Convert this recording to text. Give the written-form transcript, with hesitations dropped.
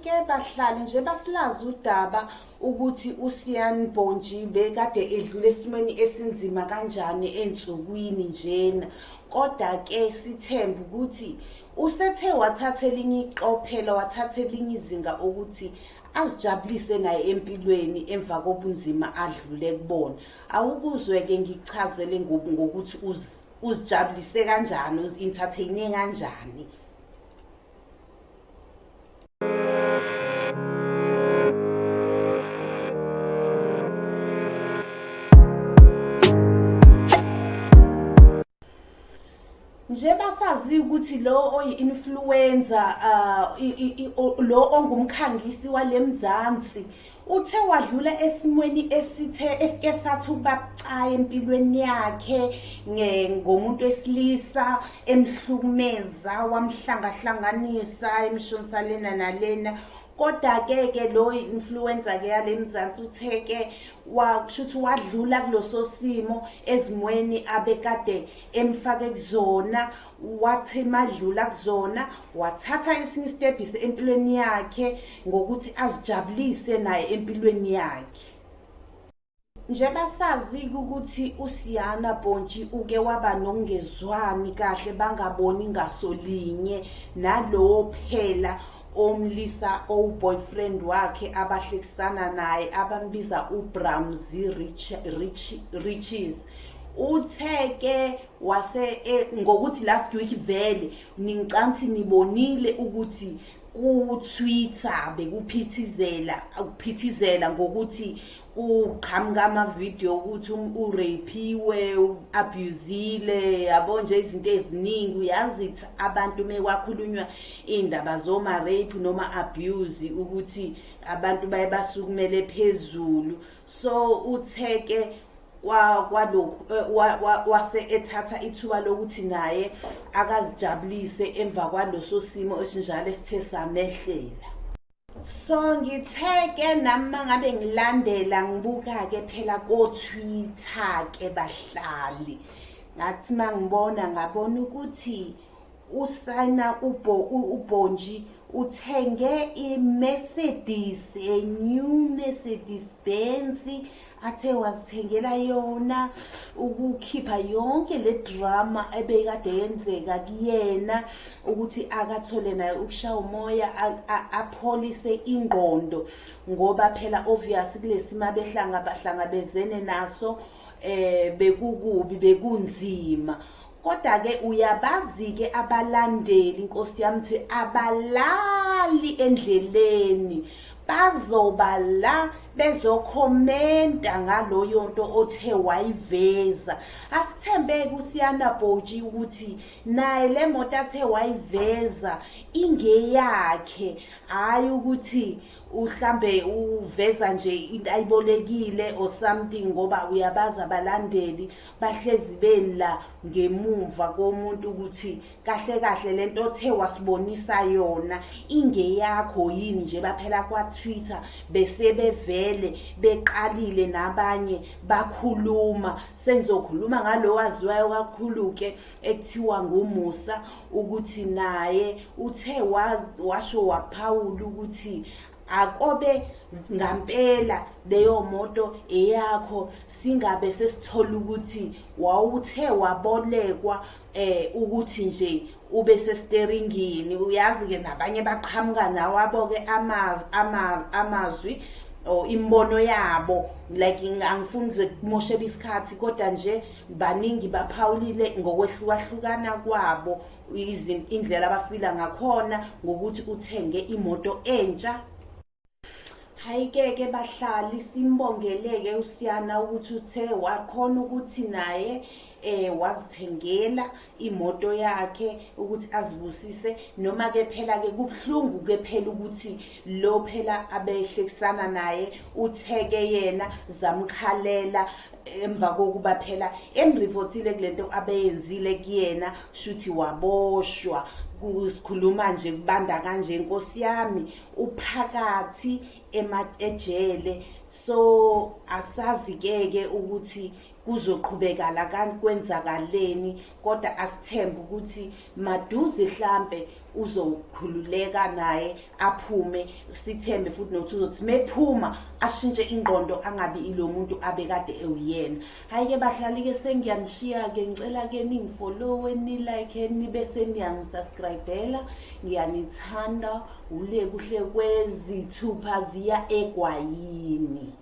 Hhayi-ke bahlali nje basilazi udaba ukuthi uSian Bhontshi bekade edlula esimweni esinzima kanjani ensukwini njena. Koda-ke sithembe ukuthi usethe wathatha elinye iqophelo, wathatha elinye izinga ukuthi azijabulise naye empilweni emva kobunzima adlule kubona. Awukuzwe-ke ngikuchazele ngokuthi uzijabulise kanjani, uzi-entertain-e kanjani. Nje basazi ukuthi lo oyi-influencer lo ongumkhangisi wale Mzansi Uthe wadlula esimweni esithe esike sathi ukuba bucayi empilweni yakhe ngomuntu wesilisa emhlukumeza wamhlangahlanganisa emshonisa lena nalena kodwa-ke ke lo influencer ke yale Mzansi uthe ke kushuthi wadlula kuloso simo ezimweni abekade emfake kuzona Wathi madlula kuzona wathatha esinye isitebhisi empilweni yakhe ngokuthi azijabulise naye empilweni yakhe. Njengoba sazi ukuthi uSiyana Pontshi uke waba nokungezwani kahle bangaboni ngasolinye nalowo phela omlisa owu-boyfriend wakhe abahlekisana naye abambiza uBramzi Rich, Rich, Riches. Uthe ke wase e, ngokuthi last week vele ningicansi nibonile ukuthi ku-Twitter bekuphithizela ukuphithizela ngokuthi kuqhamuka ama-video ukuthi um, urapiwe u-abusile yabo nje izinto eziningi uyazi abantu mekwakhulunywa iy'ndaba zoma-rape noma abuse ukuthi abantu baye basukumele phezulu so utheke kwalokhu eh, wase ethatha ithuba lokuthi naye akazijabulise emva kwaloso simo esinjalo esithe samehlela. So ngithe ke nami mangabe ngilandela ngibuka ke phela ko Twitter ke bahlali ngathi mangibona ngabona ukuthi usayina uBhonji uthenge i-Mercedes, a new Mercedes Benz athe wazithengela yona ukukhipha yonke le drama ebekade yenzeka kuyena ukuthi akathole naye ukushaya umoya apholise ingqondo ngoba phela obvious kulesimo abehlanga bahlangabezene naso eh bekukubi bekunzima Kodwa ke uyabazi ke abalandeli Nkosi yami thi abalali endleleni bazoba la bezokhomenta ngaloyo nto othe wayiveza asithembeke uSiyana Bhoji ukuthi naye le moto athe wayiveza ingeyakhe hayi ukuthi uhlambe uveza nje into ayibolekile or something ngoba uyabazi abalandeli bahlezi bela ngemumva komuntu ukuthi kahle kahle lento othe wasibonisa yona ingeyakho yini nje baphela kwa Twitter bese bevele beqalile nabanye bakhuluma sengizokhuluma ngalo waziwayo kakhulu ke ekuthiwa nguMusa ukuthi naye uthe washo waphawula ukuthi akobe ngampela leyo moto eyakho singabe sesithola ukuthi wawuthe wabolekwa eh ukuthi nje ube sesteringini uyazi ke nabanye baqhamuka nawabo ke ama ama amazwi or imbono yabo like angifuni nje kumoshela isikhathi kodwa nje baningi baphawulile ngokwehlukahlukana kwabo indlela abafila ngakhona ngokuthi uthenge imoto entsha. Hhayi-ke ke bahlali simbongeleke uSiyana ukuthi uthe wakhona ukuthi naye eh wazithengela imoto yakhe ukuthi azibusise noma ke phela ke kubhlungu ke phela ukuthi lo phela abehlekisana naye utheke yena zamkhalela emva kokuba phela emreportile kulento abeyenzile kuyena shuthi waboshwa kusikhuluma nje kubanda kanje inkosi yami uphakathi ejele so asazi ke ke ukuthi kuzoqhubekala kwenzakaleni, kodwa asithembe ukuthi maduze hlampe uzokhululeka naye aphume. Sithembe futhi nokuthi uzothi mephuma ashintshe ingqondo, angabi ilo muntu abekade ewuyena. Hhayi-ke bahlali-ke, sengiyanishiya-ke. Ngicela-ke ningifollowe, ni-like, nibe seniyangisubscribela. Ngiyanithanda. Ule kuhle kwezithupha ziya egwayini.